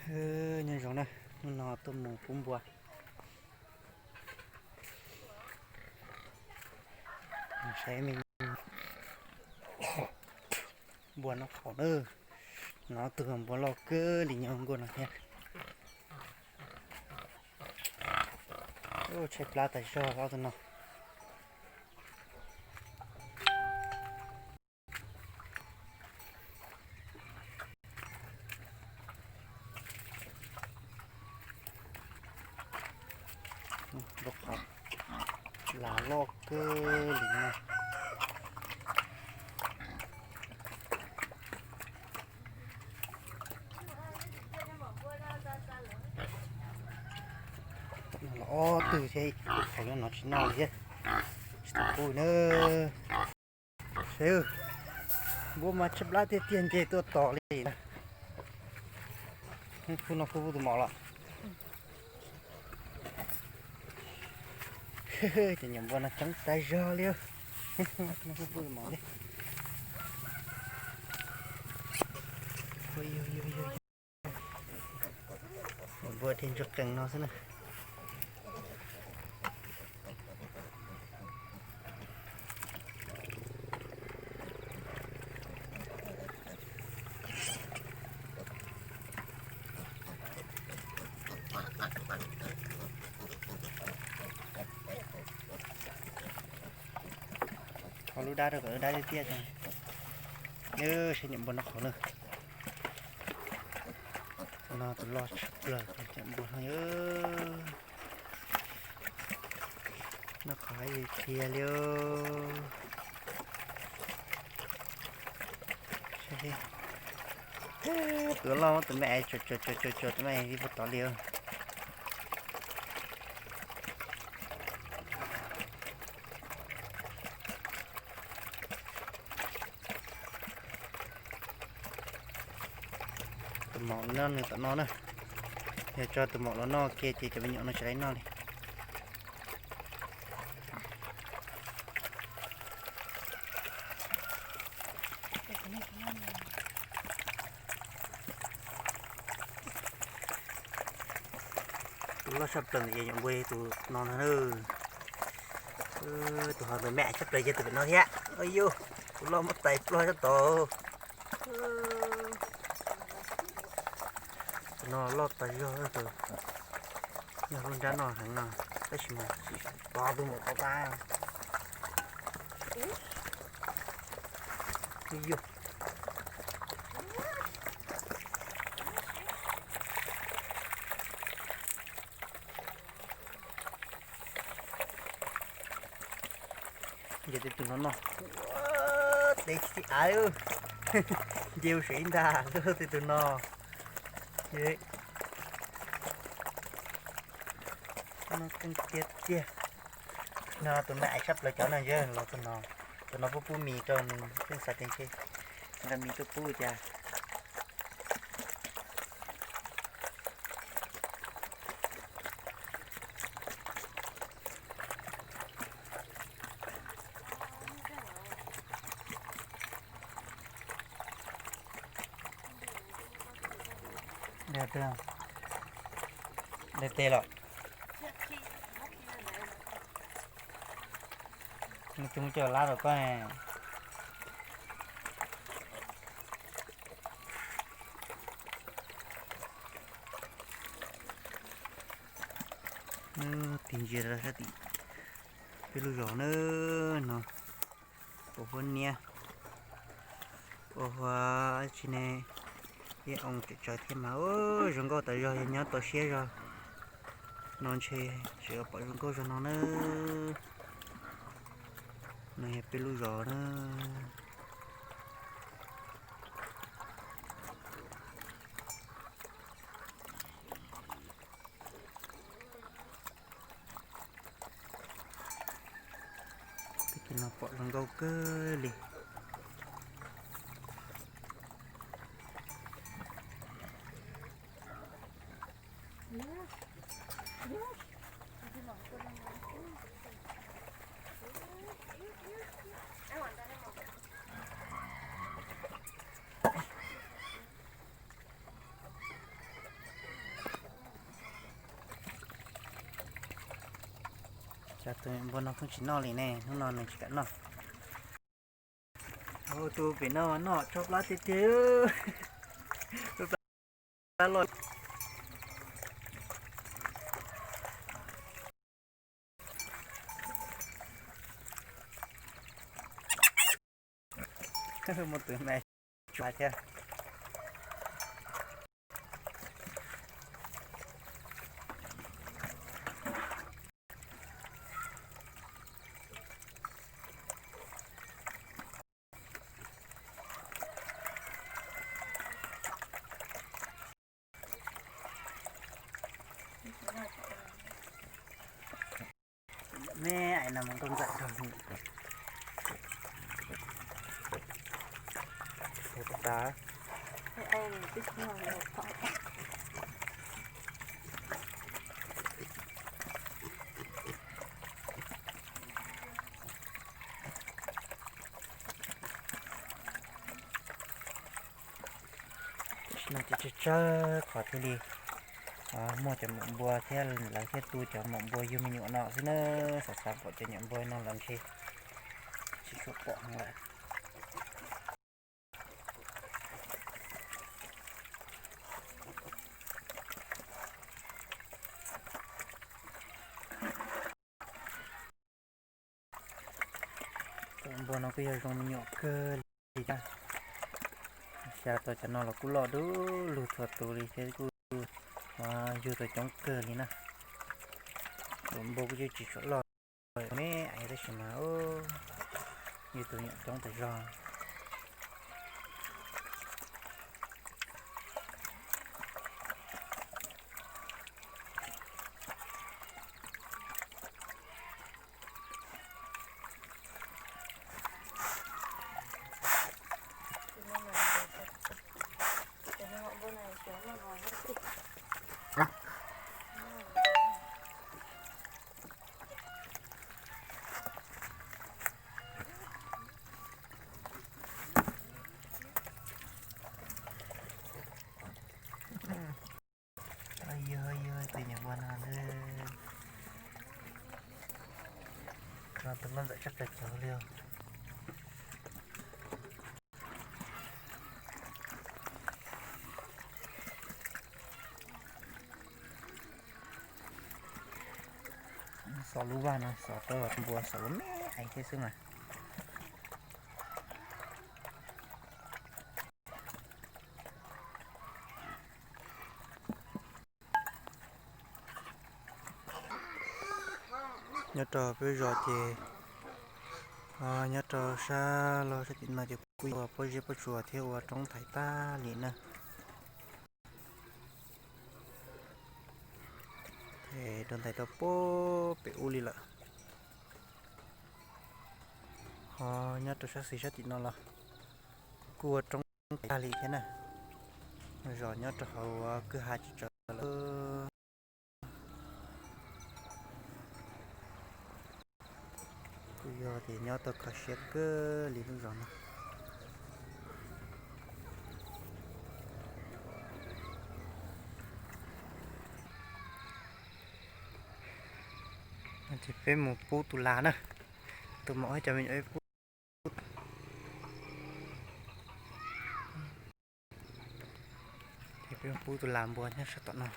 Nyob zoo na, hnub no tuaj mus pub npua. Saib me npua noj qhauv na. No tus npua loj kawg li nyob nkuaj no thiab. Tshaib plab tas zog ob tug no. Tus qhov las loj kawg li no. Los ob tug thiab, tus qhov no tsis noj li thiab, tsis tau pub na. Sawv, npua mas tshaib plab tiag tiag nce tuaj tos li na. Pub no pub tus maum los. Cov nyuam npua no coob tas zog li. Pub tus maum li. Npua dhia ntsuag qees no xwb na. Thov lub dab rau kom lub dab tiaj tiaj. Nws saib nyuam npua noj qhauv na. Tus no tus loj tshaj plaws cov npua no. Noj qhauv hab yus tiag li. Tus loj muab tus me es tsuas tsuas tsuas tsuas tus me es puag tod li. Tus maum noj nws tom no na. Yog tso tus maum los noj ke ces cov me nyuam no tsis tau noj li. Tus loj tshaj plaws es nyuam npua tus no ntag na. Tus ho tus me tshaj plaws yog tus pem no thiab. Yus, tus loj muab tais plog sab tod. Tus no loj tas zog, tus yog lub nrab noj heev no, tab sis mas tsis tau tus maum tod tag. Yus. Ces tus no no, tes tsis txi av, nce ua su ib ntag lub tus no. No keej tiag tiag. No tus me ais sab plaws cov no ntag los tus no. Tus no pub pub mis rau nws, pheej xav tias ntshe nqa mis tuaj pub cas. Dai tes los. Nws tus coj lab rau koj. Tig ntsia rau sab tim peb lub zos na no. Ua huab niab, ua huab tsi ne, ib oo tseem tsawv thiab mas zoo nkauj tas zog, yog nyob tau siab zog no ntshe tseem yuav pom zoo nkauj zog no na. No yog peb lub zos na. Tag kis no pom zoo nkauj kawg li. Cov tus npua no pheej tsis noj li ne, hnub no nws tsis kam noj. Tus pem no noj tsob plab tiag tiag. Plab loj. Muaj tus me tsuas thiab. Me ais no mas nkauj ntxawm rau tas. Tam sim no ces tsawg tsawg qhov thiaj li muaj cov maum npua thiab lawv thiaj tu cov maum npua yug me nyuam no xwb na. Xav xav pom cov nyuam npua no los ntshe tsis tshua pom heev lawm. Cov npua no kuj yog zoo me nyuam kawg li thiab. Xya tau cov no los kuj loj dub lug txhua tus li thiab kuj yug tau coob kawg li na. Tus npua kuj tsis tshua loj, me ais tab sis mas yug tus nyuam coob tas zog. Yog yog tus nyuam npua no, no tus nkauj ntxawm tshaj plaws cov li os. Xov lub vaj no xov rau npua xov lub me ais thiab xwb mas. Nyob rau peb zos ces, nyob rau sab laug sab tim no ces kuj yog pob zeb pob tsuas thiab ua roob thaiv tag li na. Roob thaiv tau pem ub li lawm. Ho nyob rau sab xis sab tim no los kuj ua roob thaiv tag li thiab na. Zos nyob rau hauv kwj ha tsis tsawg lawm. Kuj yog tias nyob tau kho siab kawg li lub zos no. Ces peb mus pub tus las na, tus maum thiab cov me nyuam peb pub. Ces peb mus pub tus las npua nyob sab tom no.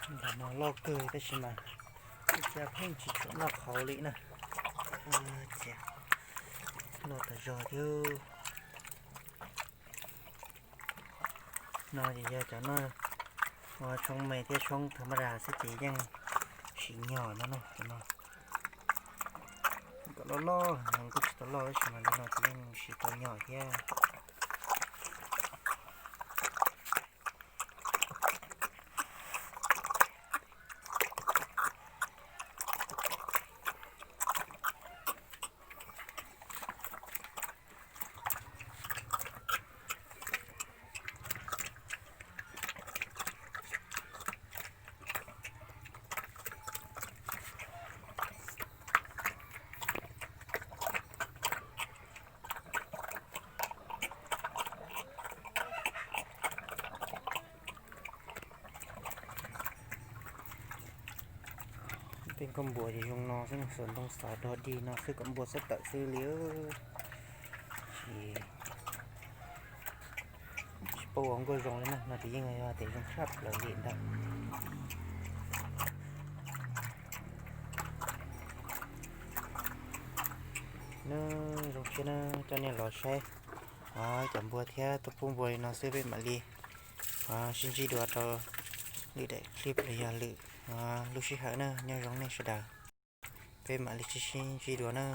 Ntawm no loj kawg tab sis mas ib txhia pheej tsis tshua noj qhauv li na. Cia, loj tas zog thiab. No ces yog cov no ua tshoob me thiab tshoob thaum maj zas xwb ces yeej siv nyog no na. Cov no kom loj loj heev kuj tsis tau loj tab sis mas li no ces yeej siv tau nyog thiab. Nkuaj npua ces zoo no xwb, xuas ntoo xov dog dig no xwb kom npua txhob tawm xwb li. Tsis, tsis paub ua nkuaj zoo li na, no ces yeej yog tias zoo tshaj plaws li ntag. Nws zoo siab na, coj nej los saib cov npua thiab tuaj pub npua li no xwb, peb mam li sib ntsib dua rau lwm daim clip los yog lwm lub sij hawm na, nyob zoo nej sawv daws, peb mam li sib ntsib dua na.